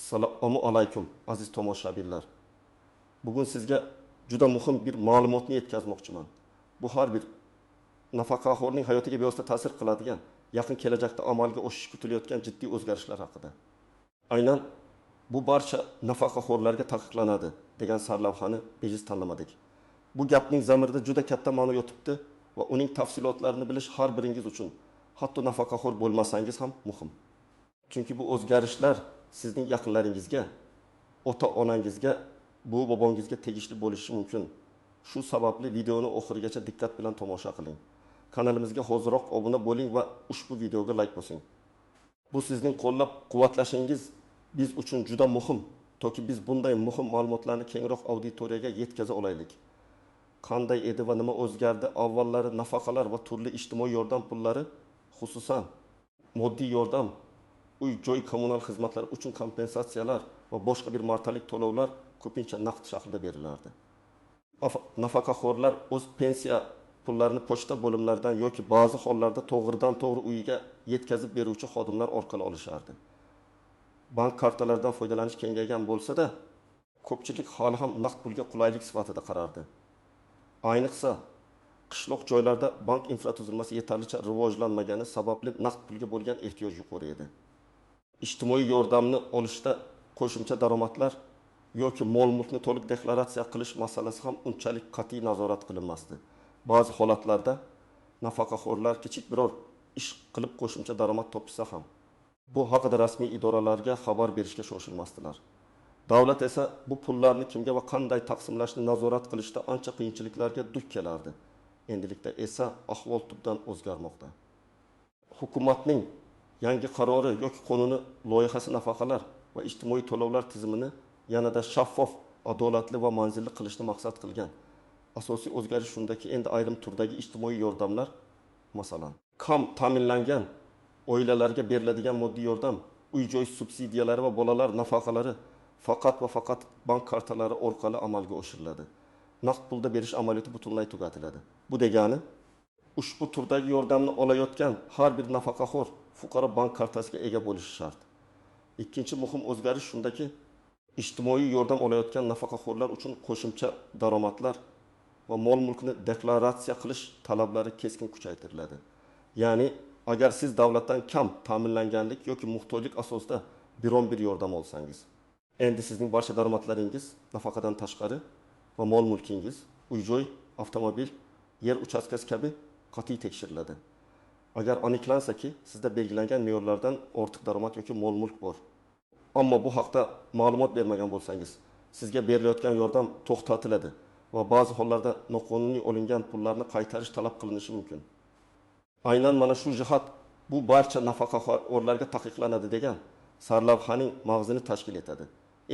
Assalomu alaykum, aziz tomoshabinlar. Bugun sizga juda muhim bir ma'lumotni yetkazmoqchiman. Bu har bir nafaqaxo'rning hayotiga bevosita ta'sir qiladigan, yaqin kelajakda amalga oshishi kutilayotgan jiddiy o'zgarishlar haqida. Aynan bu barcha nafaqaxo'rlarga taqiqlanadi degan sarlavhani bejiz tanlamadik. Bu gapning zamirida juda katta ma'no yotibdi va uning tafsilotlarini bilish har biringiz uchun, hatto nafaqaxo'r bo'lmasangiz ham muhim. Chunki bu o'zgarishlar sizning yaqinlaringizga, ota-onangizga, buvi bobongizga tegishli bo'lishi mumkin. Shu sababli videoni oxirigacha diqqat bilan tomosha qiling. Kanalimizga hoziroq obuna bo'ling va ushbu videoga like bosing. Bu sizning qo'llab-quvvatlashingiz biz uchun juda muhim, toki biz bunday muhim ma'lumotlarni kengroq auditoriyaga yetkaza olaylik. Qanday edi va nima o'zgardi? Avvallari nafaqalar va turli ijtimoiy yordam pullari, xususan moddiy yordam, uy-joy kommunal xizmatlari uchun kompensatsiyalar va boshqa bir martalik to'lovlar ko'pincha naqd shaklida berilardi. Nafaqaxo'rlar o'z pensiya pullarini pochta bo'limlaridan yoki ba'zi hollarda to'g'ridan to'g'ri uyiga yetkazib beruvchi xodimlar orqali olishardi. Bank kartalaridan foydalanish kengaygan bo'lsa-da, ko'pchilik hali ham naqd pulga qulaylik sifatida qarardi. Ayniqsa, qishloq joylarda bank infratuzilmasi yetarlicha rivojlanmagani sababli naqd pulga bo'lgan ehtiyoj yuqori edi. Ijtimoiy yordamni olishda qo'shimcha daromadlar yoki mol-mulkni to'liq deklaratsiya qilish masalasi ham unchalik qat'iy nazorat qilinmasdi. Ba'zi holatlarda nafaqaxo'rlar kichik biror ish qilib qo'shimcha daromad topishsa ham, bu haqida rasmiy idoralarga xabar berishga shoshilmasdilar. Davlat esa bu pullarni kimga va qanday taqsimlashni nazorat qilishda ancha qiyinchiliklarga duch kelardi. Endilikda esa ahvol tubdan o'zgarmoqda. Hukumatning yangi qarori yoki qonuni loyihasi nafaqalar va ijtimoiy to'lovlar tizimini yanada shaffof, adolatli va manzilli qilishni maqsad qilgan. Asosiy o'zgarish shundaki, endi ayrim turdagi ijtimoiy yordamlar, masalan, kam ta'minlangan oilalarga beriladigan moddiy yordam, uy-joy subsidiyalari va bolalar nafaqalari faqat va faqat bank kartalari orqali amalga oshiriladi. Naqd pulda berish amaliyoti butunlay tugatiladi. Bu degani, ushbu turdagi yordamni olayotgan har bir nafaqaxo'r fuqaro bank kartasiga ega bo'lishi shart. Ikkinchi muhim o'zgarish shundaki, ijtimoiy yordam olayotgan nafaqaxo'rlar uchun qo'shimcha daromadlar va mol-mulkni deklaratsiya qilish talablari keskin kuchaytiriladi. Ya'ni, agar siz davlatdan kam ta'minlanganlik yoki muhtojlik asosida biron bir yordam olsangiz, endi sizning barcha daromadlaringiz nafaqadan tashqari va mol-mulkingiz, uy-joy, avtomobil, yer uchastkasi kabi qat'iy tekshiriladi. Agar aniqlansaki, sizda belgilangan me'yorlardan ortiq daromad yoki mol-mulk bor, ammo bu haqda ma'lumot bermagan bo'lsangiz, sizga berilayotgan yordam to'xtatiladi va ba'zi hollarda noqonuniy olingan pullarni qaytarish talab qilinishi mumkin. Aynan mana shu jihat bu barcha nafaqaxo'rlarga taqiqlanadi degan sarlavhaning mag'zini tashkil etadi.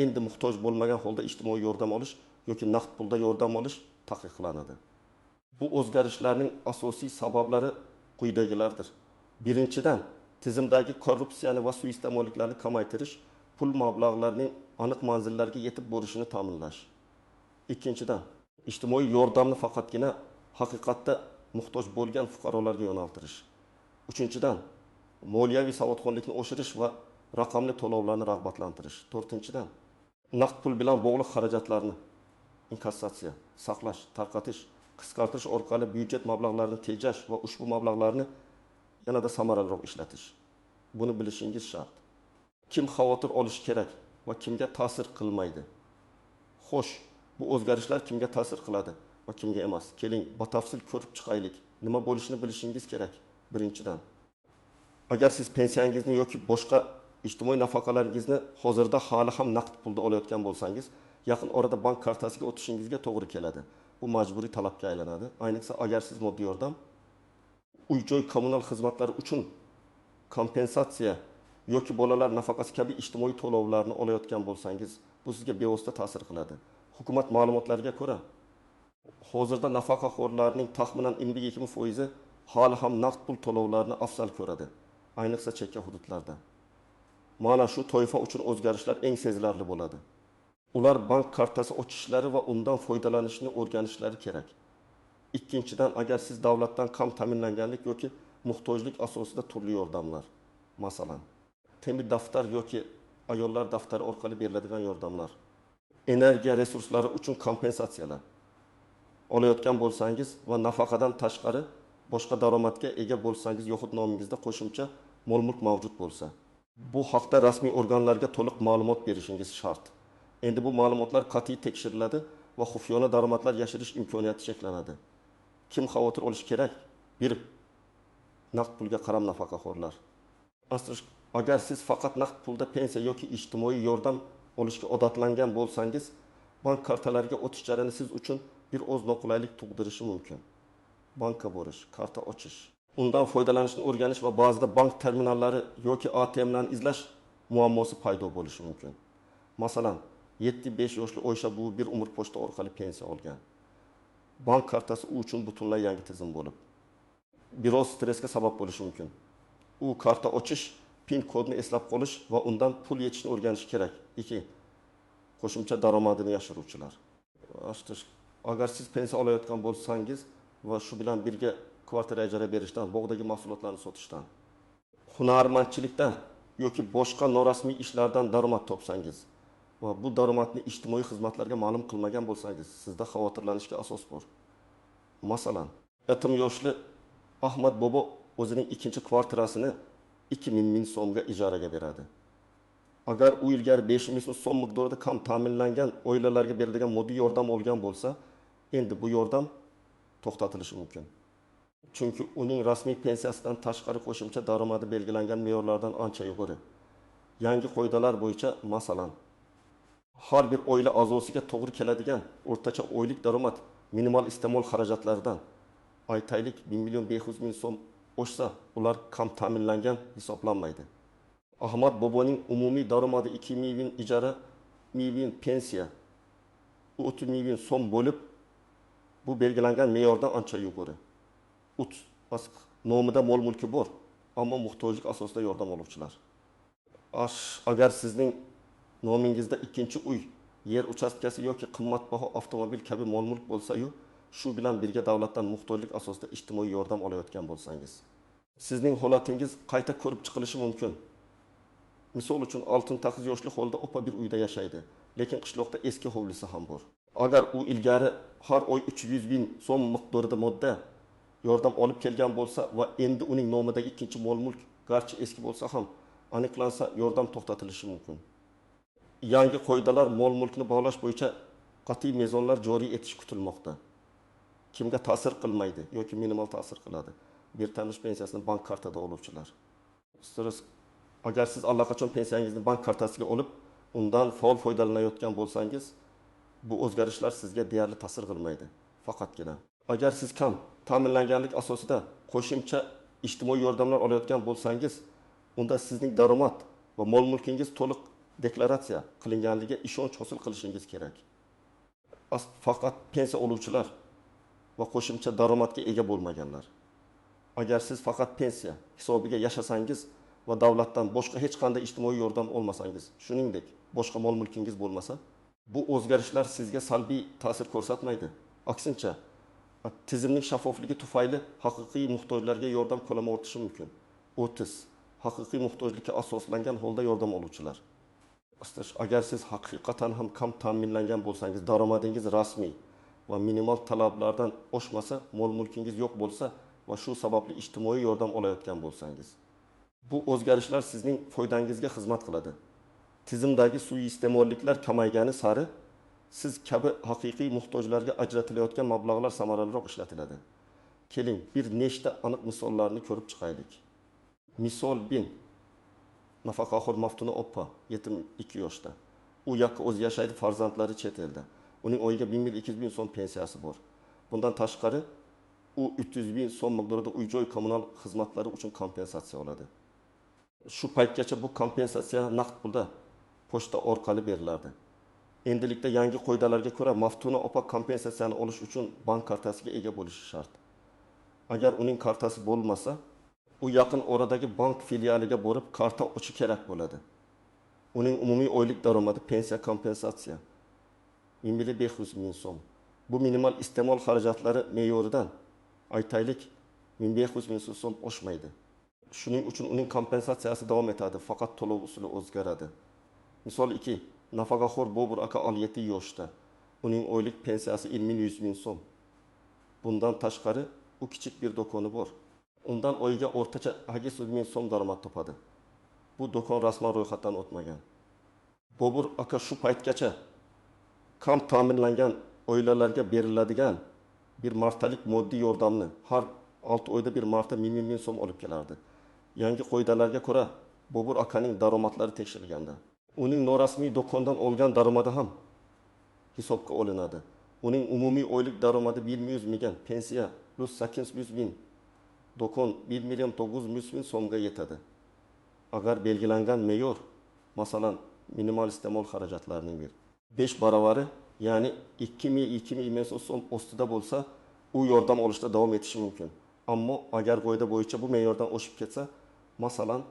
Endi muhtoj bo'lmagan holda ijtimoiy yordam olish yoki naqd pulda yordam olish taqiqlanadi. Bu o'zgarishlarning asosiy sabablari quyidagilardir. Birinchidan, tizimdagi korrupsiyani va suiiste'molliklarni kamaytirish, pul mablag'larining aniq manzillarga yetib borishini ta'minlash. Ikkinchidan, ijtimoiy yordamni faqatgina haqiqatda muhtoj bo'lgan fuqarolarga yo'naltirish. Uchinchidan, moliyaviy savodxonlikni oshirish va raqamli to'lovlarni rag'batlantirish. To'rtinchidan, naqd pul bilan bog'liq xarajatlarni inkassatsiya, saqlash, tarqatish, qisqartirish orqali byudjet mablag'larini tejash va ushbu mablag'larni yanada samaraliroq ishlatish. Buni bilishingiz shart. Kim xavotir olishi kerak va kimga ta'sir qilmaydi? Xo'sh, bu o'zgarishlar kimga ta'sir qiladi va kimga emas? Keling, batafsil ko'rib chiqaylik. Nima bo'lishini bilishingiz kerak. Birinchidan, agar siz pensiyangizni yoki boshqa ijtimoiy nafaqalaringizni hozirda hali ham naqd pulda olayotgan bo'lsangiz, yaqin orada bank kartasiga o'tishingizga to'g'ri keladi. Bu majburiy talabga aylanadi. Ayniqsa, agar siz moddiy yordam, uy-joy kommunal xizmatlari uchun kompensatsiya yoki bolalar nafaqasi kabi ijtimoiy to'lovlarni olayotgan bo'lsangiz, bu sizga bevosita ta'sir qiladi. Hukumat ma'lumotlariga ko'ra, hozirda nafaqaxo'rlarning taxminan 52% hali ham naqd pul to'lovlarini afzal ko'radi, ayniqsa chekka hududlarda. Mana shu toifa uchun o'zgarishlar eng sezilarli bo'ladi. Ular bank kartasi ochishlari va undan foydalanishni o'rganishlari kerak. Ikkinchidan, agar siz davlatdan kam ta'minlanganlik yoki muhtojlik asosida turli yordamlar, masalan, temir daftar yoki Ayollar daftari orqali beriladigan yordamlar, energiya resurslari uchun kompensatsiyalar olayotgan bo'lsangiz va nafaqadan tashqari boshqa daromadga ega bo'lsangiz yoxud nomingizda qo'shimcha mol-mulk mavjud bo'lsa, bu haqda rasmiy organlarga to'liq ma'lumot berishingiz shart. Endi bu ma'lumotlar qat'iy tekshiriladi va xufiyona daromadlar yashirish imkoniyati cheklanadi. Kim xavotir olishi kerak? Bir, naqd pulga qaram nafaqaxo'rlar. Agar siz faqat naqd pulda pensiya yoki ijtimoiy yordam olishga odatlangan bo'lsangiz, bank kartalariga o'tish jarayoni siz uchun bir oz noqulaylik tug'dirishi mumkin. Bankka borish, karta ochish, undan foydalanishni o'rganish va ba'zida bank terminallari yoki ATMlarni izlash muammosi paydo bo'lishi mumkin. Masalan, 7-5 yoshli Oysha buvi bir umr pochta orqali pensiya olgan. Bank kartasi u uchun butunlay yangi tizim bo'lib, biroz stressga sabab bo'lishi mumkin. U karta ochish, PIN kodni eslab qolish va undan pul yechishni o'rganish kerak. 2. Qo'shimcha daromadini yashiruvchilar. Agar siz pensiya olayotgan bo'lsangiz va shu bilan birga kvartira ijara berishdan, bog'dagi mahsulotlarni sotishdan, hunarmandchilikdan yoki boshqa norasmiy ishlardan daromad topsangiz va bu daromadni ijtimoiy xizmatlarga ma'lum qilmagan bo'lsangiz, sizda xavotirlanishga asos bor. Masalan, 70 yoshli Ahmad bobo o'zining ikkinchi kvartirasini 2000 so'mga ijaraga beradi. Agar u ilgari 5000 so'm miqdorida kam ta'minlangan oilalarga beriladigan moddiy yordam olgan bo'lsa, endi bu yordam to'xtatilishi mumkin. Chunki uning rasmiy pensiyasidan tashqari qo'shimcha daromadi belgilangan me'yorlardan ancha yuqori. Yangi qoidalar bo'yicha, masalan, har bir oila a'zosiga to'g'ri keladigan o'rtacha oylik daromad minimal iste'mol xarajatlaridan aytaylik 1 million 500 ming so'm oshsa, ular kam ta'minlangan hisoblanmaydi. Ahmad boboning umumiy daromadi 2 million ijara, million pensiya, 30 million so'm bo'lib, bu belgilangan me'yordan ancha yuqori. Nomida mol-mulki bor, ammo muhtojlik asosida yordam oluvchilar. Agar sizning nomingizda ikkinchi uy, yer uchastkasi yoki qimmatbaho avtomobil kabi mol-mulk bo'lsa-yu, shu bilan birga davlatdan muhtojlik asosida ijtimoiy yordam olayotgan bo'lsangiz, sizning holatingiz qayta ko'rib chiqilishi mumkin. Misol uchun, 68 yoshli holda opa bir uyda yashaydi, lekin qishloqda eski hovlisi ham bor. Agar u ilgari har oy 300 ming so'm miqdorida modda yordam olib kelgan bo'lsa va endi uning nomidagi ikkinchi mol-mulk garchi eski bo'lsa ham aniqlansa, yordam to'xtatilishi mumkin. Yangi qoidalar mol-mulkni baholash bo'yicha qat'iy mezonlar joriy etish kutilmoqda. Kimga ta'sir qilmaydi yoki minimal ta'sir qiladi? Bir tanish pensiyasini bank kartada oluvchilar. Agar siz allaqachon pensiyangizni bank kartasiga olib, undan faol foydalanayotgan bo'lsangiz, bu o'zgarishlar sizga deyarli ta'sir qilmaydi. Faqatgina agar siz kam ta'minlanganlik asosida qo'shimcha ijtimoiy yordamlar olayotgan bo'lsangiz, unda sizning daromad va mol-mulkingiz to'liq deklaratsiya qilinganligiga ishonch hosil qilishingiz kerak. Faqat pensiya oluvchilar va qo'shimcha daromadga ega bo'lmaganlar. Agar siz faqat pensiya hisobiga yashasangiz va davlatdan boshqa hech qanday ijtimoiy yordam olmasangiz, shuningdek boshqa mol-mulkingiz bo'lmasa, bu o'zgarishlar sizga salbiy ta'sir ko'rsatmaydi. Aksincha, tizimning shaffofligi tufayli haqiqiy muhtojlarga yordam ko'lami ortishi mumkin. 30. Haqiqiy muhtojlikka asoslangan holda yordam oluvchilar. Agar siz haqiqatan ham kam ta'minlangan bo'lsangiz, daromadingiz rasmiy va minimal talablardan oshmasa, mol-mulkingiz yo'q bo'lsa va shu sababli ijtimoiy yordam olayotgan bo'lsangiz, bu o'zgarishlar sizning foydangizga xizmat qiladi. Tizimdagi suiiste'molliklar kamaygani sari siz kabi haqiqiy muhtojlarga ajratilayotgan mablag'lar samaraliroq ishlatiladi. Keling, bir nechta aniq misollarni ko'rib chiqaylik. Misol 1. Nafaqaxo'r Maftuna opa 72 yoshda. U yakka o'zi yashaydi, farzandlari chet elda. Uning oyiga 1 200 000 so'm pensiyasi bor. Bundan tashqari u 300 000 so'm miqdorida uy-joy kommunal xizmatlari uchun kompensatsiya oladi. Shu paytgacha bu kompensatsiya naqd pulda pochta orqali berilardi. Endilikda yangi qoidalarga ko'ra Maftuna opa kompensatsiyani olish uchun bank kartasiga ega bo'lishi shart. Agar uning kartasi bo'lmasa, u yaqin oradagi bank filialiga borib karta ochishi kerak bo'ladi. Uning umumiy oylik daromadi pensiya kompensatsiya 1 500 000 so'm. Bu minimal iste'mol xarajatlari me'yoridan aytaylik 1 500 000 so'm oshmaydi. Shuning uchun uning kompensatsiyasi davom etadi, faqat to'lov usuli o'zgaradi. Misol 2. Nafaqaxo'r Bobur aka 57 yoshda. Uning oylik pensiyasi 1 100 ming so'm. Bundan tashqari, u kichik bir do'koni bor. Undan oyiga o'rtacha 800 ming so'm daromad topadi. Bu do'kon rasman ro'yxatdan o'tmagan. Bobur aka shu paytgacha kam ta'minlangan oilalarga beriladigan bir martalik moddiy yordamni har 6 oyda bir marta 1000 ming so'm olib kelardi. Yangi qoidalarga ko'ra, Bobur akaning daromadlari tekshirilganda, uning norasmiy do'kondan olgan daromadi ham hisobga olinadi. Uning umumiy oylik daromadi 1 100 mingga, pensiya plus 800 ming, do'kon 1 900 000 so'mga yetadi. Agar belgilangan me'yor, masalan, minimal iste'mol xarajatlarining bir 5 baravari, ya'ni 2000 2000 so'm ostida bo'lsa, u yordam olishda davom etishi mumkin. Ammo agar qoida bo'yicha bu me'yordan oshib ketsa, masalan,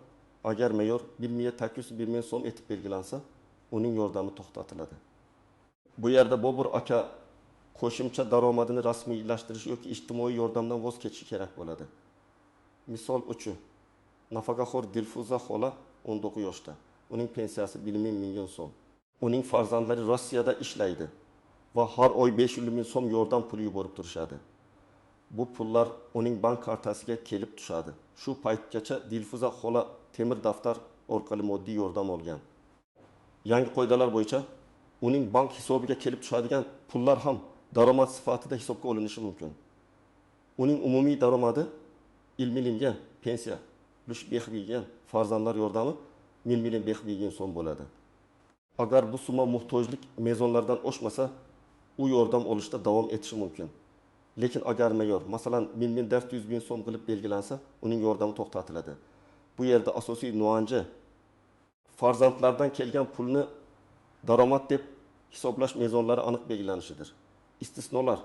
agar me'yor 1 801 ming so'm etib belgilansa, uning yordami to'xtatiladi. Bu yerda Bobur aka qo'shimcha daromadini rasmiylashtirish yoki ijtimoiy yordamdan voz kechishi kerak bo'ladi. Misol uchun, nafaqaxo'r Dilfuza xola 19 yoshda. Uning pensiyasi 1 million so'm. Uning farzandlari Rossiyada ishlaydi va har oy 500 ming so'm yordam puli yuborib turishadi. Bu pullar uning bank kartasiga kelib tushadi. Shu paytgacha Dilfuza xola temir daftar orqali moddiy yordam olgan. Yangi qoidalar bo'yicha uning bank hisobiga kelib tushadigan pullar ham daromad sifatida hisobga olinishi mumkin. Uning umumiy daromadi 1 millionga pensiya plus 5 million farzandlar yordami 1 million 5 million so'm bo'ladi. Agar bu summa muhtojlik mezonlaridan oshmasa, u yordam olishda davom etishi mumkin. Lekin agar me'yor, masalan, 1 400 ming so'm qilib belgilansa, uning yordami to'xtatiladi. Bu yerda asosiy nuanji farzandlardan kelgan pulni daromad deb hisoblash mezonlari aniq belgilanishidir. Istisnolar,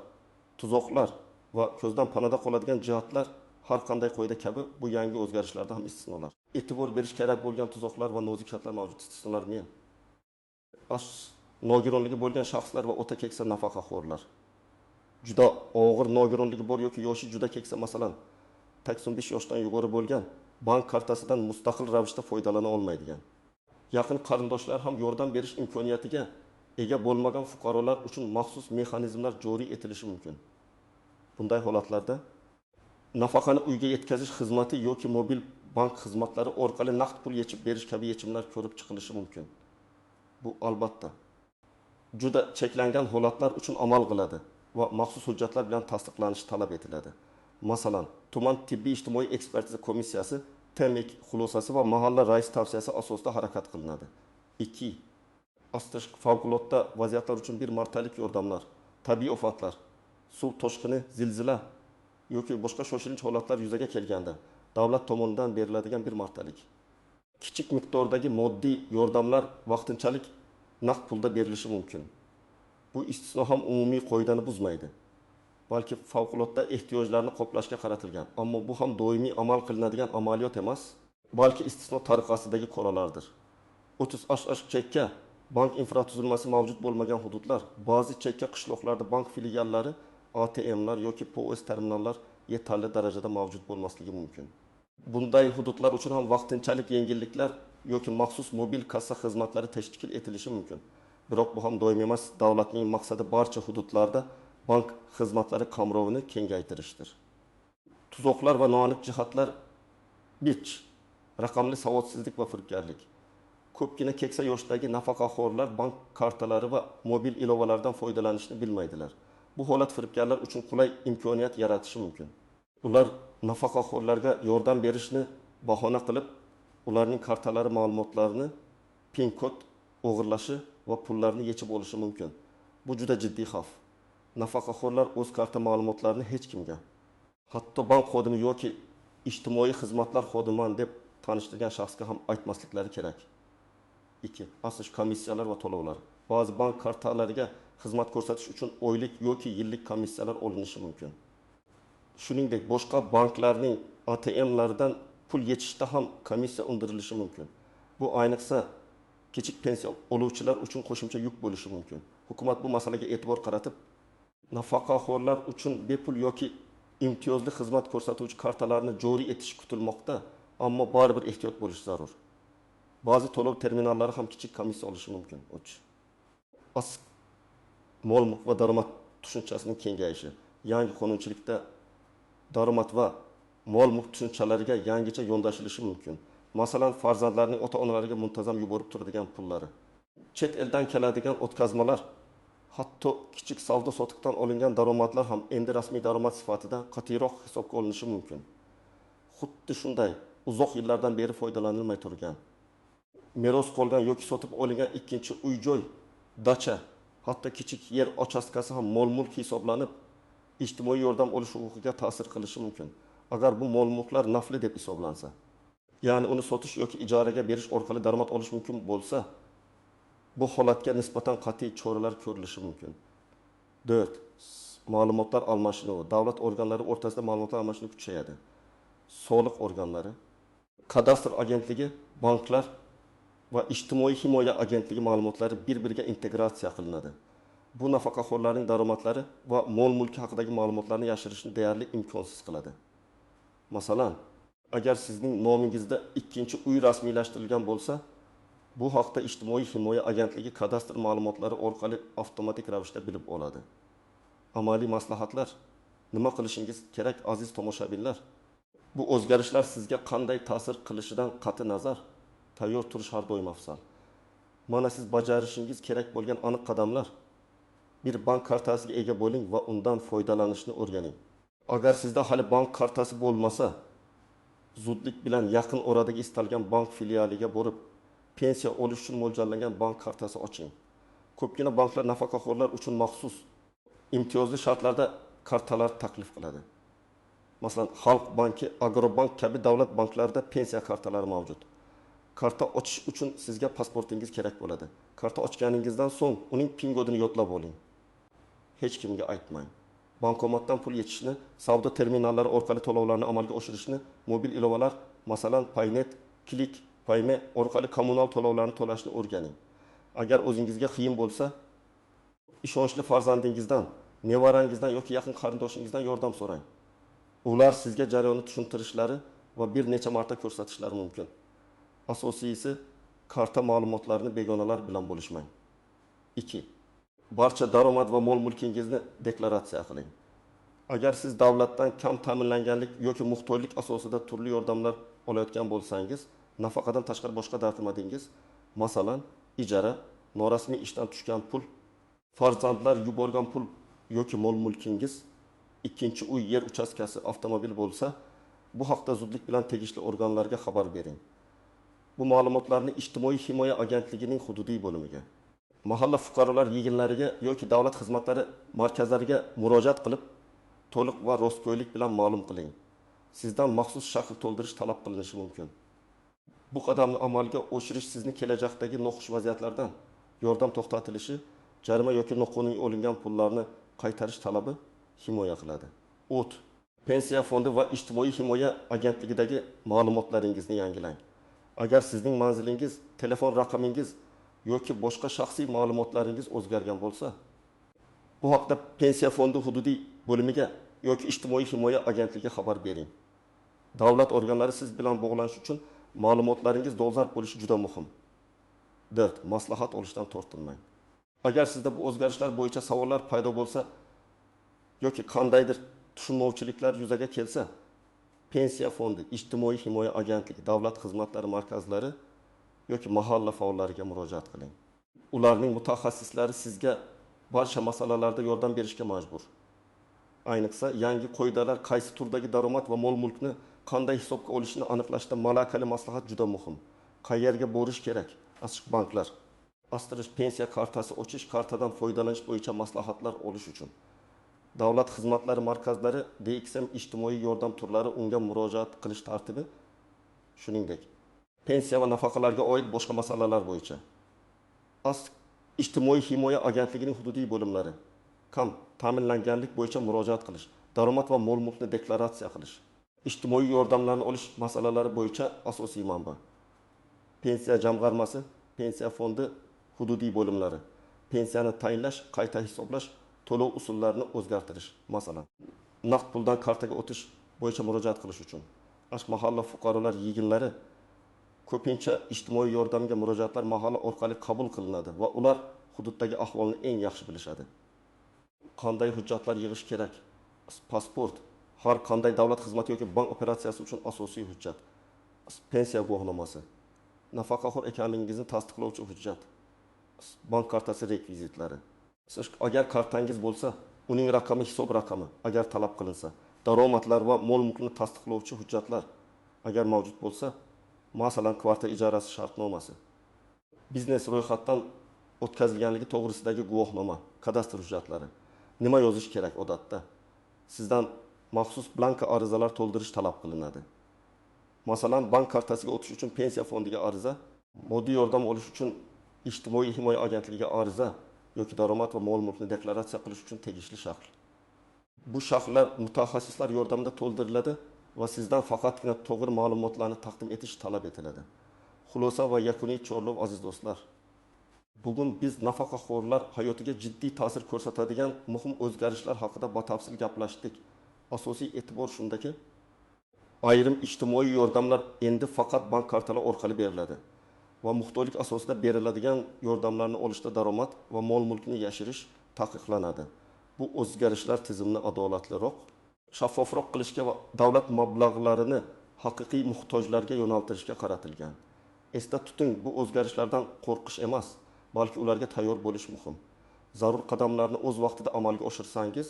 tuzoqlar va ko'zdan panada qoladigan jihatlar har qanday qoida kabi bu yangi o'zgarishlarda ham istisnolar. E'tibor berish kerak bo'lgan tuzoqlar va nozik jihatlar mavjud. Istisnolar men. Nogironligi bo'lgan shaxslar va o'ta keksa nafaqaxo'rlar. Juda og'ir nogironligi bor yoki yoshi juda keksa, masalan, 85 yoshdan yuqori bo'lgan, bank kartasidan mustaqil ravishda foydalana olmaydigan. Yaqin qarindoshlar ham yordam berish imkoniyatiga ega bo'lmagan fuqarolar uchun maxsus mexanizmlar joriy etilishi mumkin. Bunday holatlarda nafaqani uyga yetkazish xizmati yoki mobil bank xizmatlari orqali naqd pul yechib berish kabi yechimlar ko'rib chiqilishi mumkin. Bu albatta juda cheklangan holatlar uchun amal qiladi va maxsus hujjatlar bilan tasdiqlanishi talab etiladi. Masalan, tuman tibbiy ijtimoiy ekspertiza komissiyasi TMEK xulosasi va mahalla raisi tavsiyasi asosida harakat qilinadi. 2. Favqulodda vaziyatlar uchun bir martalik yordamlar, tabiiy ofatlar, suv toshqini, zilzila yoki boshqa shoshilinch holatlar yuzaga kelganda davlat tomonidan beriladigan bir martalik kichik miqdordagi moddiy yordamlar vaqtinchalik naqd pulda berilishi mumkin. Bu istisno ham umumiy qoidani buzmaydi, balki favqulodda ehtiyojlarni qoplashga qaratilgan. Ammo bu ham doimiy amal qilinadigan amaliyot emas, balki istisno tariqasidagi qoralardir. 30 chekka bank infratuzilmasi mavjud bo'lmagan hududlar, ba'zi chekka qishloqlarda bank filiallari, ATMlar yoki POS terminallar yetarli darajada mavjud bo'lmasligi mumkin. Bunday hududlar uchun ham vaqtinchalik yengilliklar yoki maxsus mobil kassa xizmatlari tashkil etilishi mumkin. Biroq bu ham doimiy emas, davlatning maqsadi barcha hududlarda bank xizmatlari qamrovini kengaytirishdir. Tuzoqlar va noaniq jihatlar 5. Raqamli savodsizlik va firibgarlik. Ko'pgina keksa yoshdagi nafaqaxo'rlar bank kartalari va mobil ilovalardan foydalanishni bilmaydilar. Bu holat firibgarlar uchun qulay imkoniyat yaratishi mumkin. Ular nafaqaxo'rlarga yordam berishni bahona qilib, ularning kartalari ma'lumotlarini PIN kod o'g'irlashi va pullarni yechib olishi mumkin. Bu juda jiddiy xavf. Nafaqaxo'rlar o'z karta ma'lumotlarini hech kimga, hatto bank xodimi yoki ijtimoiy xizmatlar xodimiman deb tanishtirgan shaxsga ham aytmasliklari kerak. 2. Asl komissiyalar va to'lovlar. Ba'zi bank kartalariga xizmat ko'rsatish uchun oylik yoki yillik komissiyalar olinishi mumkin. Shuningdek, boshqa banklarning ATMlaridan pul yechishda ham komissiya undirilishi mumkin. Bu ayniqsa kichik pensiya oluvchilar uchun qo'shimcha yuk bo'lishi mumkin. Hukumat bu masalaga e'tibor qaratib, nafaqaxo'rlar uchun bepul yoki imtiyozli xizmat ko'rsatuvchi kartalarni joriy etish kutilmoqda, ammo baribir ehtiyot bo'lish zarur. Ba'zi to'lov terminallari ham kichik komissiya olishi mumkin. 3. Mol mulk va daromad tushunchasining kengayishi. Yangi qonunchilikda daromad va mol mulk tushunchalariga yangicha yondashilishi mumkin. Masalan, farzandlarning ota-onalariga muntazam yuborib turadigan pullari, chet eldan keladigan o'tkazmalar, hatto kichik savdo-sotiqdan olingan daromadlar ham endi rasmiy daromad sifatida qat'iyroq hisobga olinishi mumkin. Xuddi shunday uzoq yillardan beri foydalanilmay turgan, meros qolgan yoki sotib olingan ikkinchi uy-joy, dacha, hatto kichik yer uchastkasi ham mol-mulk hisoblanib, ijtimoiy yordam olish huquqiga ta'sir qilishi mumkin. Agar bu mol-mulklar nafli deb hisoblansa, ya'ni uni sotish yoki ijaraga berish orqali daromad olish mumkin bo'lsa, bu holatga nisbatan qat'iy choralar ko'rilishi mumkin. 4. Ma'lumotlar almashinuvi. Davlat organlari o'rtasida ma'lumotlar almashinuvi kuchayadi. Soliq organlari, kadastr agentligi, banklar va ijtimoiy himoya agentligi ma'lumotlari bir-biriga integratsiya qilinadi. Bu nafaqaxo'rlarning daromadlari va mol-mulki haqidagi ma'lumotlarni yashirishni deyarli imkonsiz qiladi. Masalan, agar sizning nomingizda ikkinchi uy rasmiylashtirilgan bo'lsa, bu haqda Ijtimoiy himoya agentligi kadastr ma'lumotlari orqali avtomatik ravishda bilib oladi. Amaliy maslahatlar. Nima qilishingiz kerak, aziz tomoshabinlar? Bu o'zgarishlar sizga qanday ta'sir qilishidan qat'i nazar, tayyor turish har doim afzal. Mana siz bajarishingiz kerak bo'lgan aniq qadamlar. Bir bank kartasiga ega bo'ling va undan foydalanishni o'rganing. Agar sizda hali bank kartasi bo'lmasa, zudlik bilan yaqin oradagi istalgan bank filialiga borib, pensiya olish uchun mo'ljallangan bank kartasi oching. Ko'pgina banklar nafaqaxo'rlar uchun maxsus imtiyozli shartlarda kartalar taklif qiladi. Masalan, Xalq banki, Agrobank kabi davlat banklarida pensiya kartalari mavjud. Karta ochish uchun sizga pasportingiz kerak bo'ladi. Karta ochganingizdan so'ng uning PIN kodini yodlab oling. Hech kimga aytmang. Bankomatdan pul yechishni, savdo terminallari orqali to'lovlarni amalga oshirishni, mobil ilovalar, masalan, Paynet, Click, Payme orqali kommunal to'lovlarni to'lashni o'rganing. Agar o'zingizga qiyin bo'lsa, ishonchli farzandingizdan, nevarangizdan yoki yaqin qarindoshingizdan yordam so'rang. Ular sizga jarayonni tushuntirishlari va bir necha marta ko'rsatishlari mumkin. Asosiysi, karta ma'lumotlarini begonalar bilan bo'lishmang. 2. Barcha daromad va mol-mulkingizni deklaratsiya qiling. Agar siz davlatdan kam ta'minlanganlik yoki muhtojlik asosida turli yordamlar olayotgan bo'lsangiz, nafaqadan tashqari boshqa daromadingiz, masalan, ijara, norasmiy ishdan tushgan pul, farzandlar yuborgan pul yoki mol-mulkingiz, ikkinchi uy, yer uchastkasi, avtomobil bo'lsa, bu haqda zudlik bilan tegishli organlarga xabar bering. Bu ma'lumotlarni Ijtimoiy himoya agentligining hududiy bo'limiga, mahalla fuqarolar yig'inlariga yoki davlat xizmatlari markazlariga murojaat qilib, to'liq va rostgo'ylik bilan ma'lum qiling. Sizdan maxsus shakl to'ldirish talab qilinishi mumkin. Bu qadamni amalga oshirish sizni kelajakdagi noxush vaziyatlardan, yordam to'xtatilishi, jarima yoki noqonuniy olingan pullarni qaytarish talabi himoya qiladi. 3. Pensiya fondi va Ijtimoiy himoya agentligidagi ma'lumotlaringizni yangilang. Agar sizning manzilingiz, telefon raqamingiz yoki boshqa shaxsiy ma'lumotlaringiz o'zgargan bo'lsa, bu haqda Pensiya fondi hududiy bo'limiga yoki Ijtimoiy himoya agentligiga xabar bering. Davlat organlari siz bilan bog'lanish uchun ma'lumotlaringiz dolzarb bo'lishi juda muhim. 4. Maslahat olishdan tortinmang. Agar sizda bu o'zgarishlar bo'yicha savollar paydo bo'lsa yoki qandaydir tushunmovchiliklar yuzaga kelsa, Pensiya fondi, Ijtimoiy himoya agentligi, davlat xizmatlari markazlari yoki mahalla faollariga murojaat qiling. Ularning mutaxassislari sizga barcha masalalarda yordam berishga majbur. Ayniqsa, yangi qoidalar qaysi turdagi daromad va mol-mulkni qanday hisobga olishni aniqlashda malakali maslahat juda muhim. Qayerga borish kerak? Ochiq banklar. Astirish pensiya kartasi ochish, kartadan foydalanish bo'yicha maslahatlar olish uchun. Davlat xizmatlari markazlari, DXM ijtimoiy yordam turlari, unga murojaat qilish tartibi, shuningdek, pensiya va nafaqalarga oid boshqa masalalar bo'yicha. Ijtimoiy himoya agentligining hududiy bo'limlari, kam ta'minlanganlik bo'yicha murojaat qilish, daromad va mol-mulkni deklaratsiya qilish, ijtimoiy yordamlarni olish masalalari bo'yicha asosiy manba. Pensiya jamg'armasi, pensiya fondi hududiy bo'limlari, pensiyani tayinlash, qayta hisoblash, to'lov usullarini o'zgartirish, masalan, naqd puldan kartaga o'tish bo'yicha murojaat qilish uchun. Mahalla fuqarolar yig'inlari Ko'pincha ijtimoiy yordamga murojaatlar mahalla orqali qabul qilinadi va ular hududdagi ahvolni eng yaxshi bilishadi. Qanday hujjatlar yig'ish kerak? Pasport har qanday davlat xizmati yoki bank operatsiyasi uchun asosiy hujjat. Pensiya guvohnomasi, nafaqaxo'r ekanligingizni tasdiqlovchi hujjat, bank kartasi rekvizitlari. Agar kartangiz bo'lsa, uning raqami, hisob raqami agar talab qilinsa, daromadlar va mol-mulkni tasdiqlovchi hujjatlar agar mavjud bo'lsa, masalan, kvartira ijarasi shartnomasi, biznes ro'yxatdan o'tkazilganligi to'g'risidagi guvohnoma, kadastr hujjatlari. Nima yozish kerak odatda? Sizdan maxsus blanka arizalar to'ldirish talab qilinadi. Masalan, bank kartasiga o'tish uchun pensiya fondiga ariza, moddiy yordam olish uchun ijtimoiy himoya agentligiga ariza yoki daromad va mol-mulkni deklaratsiya qilish uchun tegishli shakl. Bu shakllar mutaxassislar yordamida to'ldiriladi va sizdan faqatgina to'g'ri ma'lumotlarni taqdim etish talab etiladi. Xulosa va yakuniy chorlov, aziz do'stlar. Bugun biz nafaqaxo'rlar hayotiga jiddiy ta'sir ko'rsatadigan muhim o'zgarishlar haqida batafsil gaplashdik. Asosiy e'tibor shundaki, ayrim ijtimoiy yordamlar endi faqat bank kartalari orqali beriladi va muhtojlik asosida beriladigan yordamlarni olishda daromad va mol-mulkni yashirish taqiqlanadi. Bu o'zgarishlar tizimni adolatliroq, shaffofroq qilishga va davlat mablag'larini haqiqiy muhtojlarga yo'naltirishga qaratilgan. Esda tuting, bu o'zgarishlardan qo'rqish emas, balki ularga tayyor bo'lish muhim. Zarur qadamlarni o'z vaqtida amalga oshirsangiz,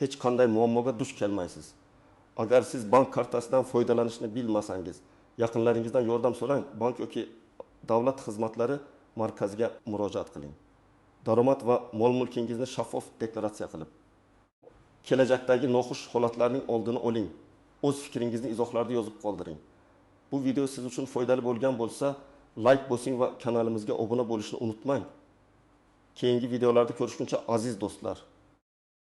hech qanday muammoga duch kelmaysiz. Agar siz bank kartasidan foydalanishni bilmasangiz, yaqinlaringizdan yordam so'rang, bank yoki davlat xizmatlari markaziga murojaat qiling. Daromad va mol-mulkingizni shaffof deklaratsiya qilib, kelajakdagi noxush holatlarning oldini oling. O'z fikringizni izohlarda yozib qoldiring. Bu video siz uchun foydali bo'lgan bo'lsa, like bosing va kanalimizga obuna bo'lishni unutmang. Keyingi videolarda ko'rishguncha aziz do'stlar.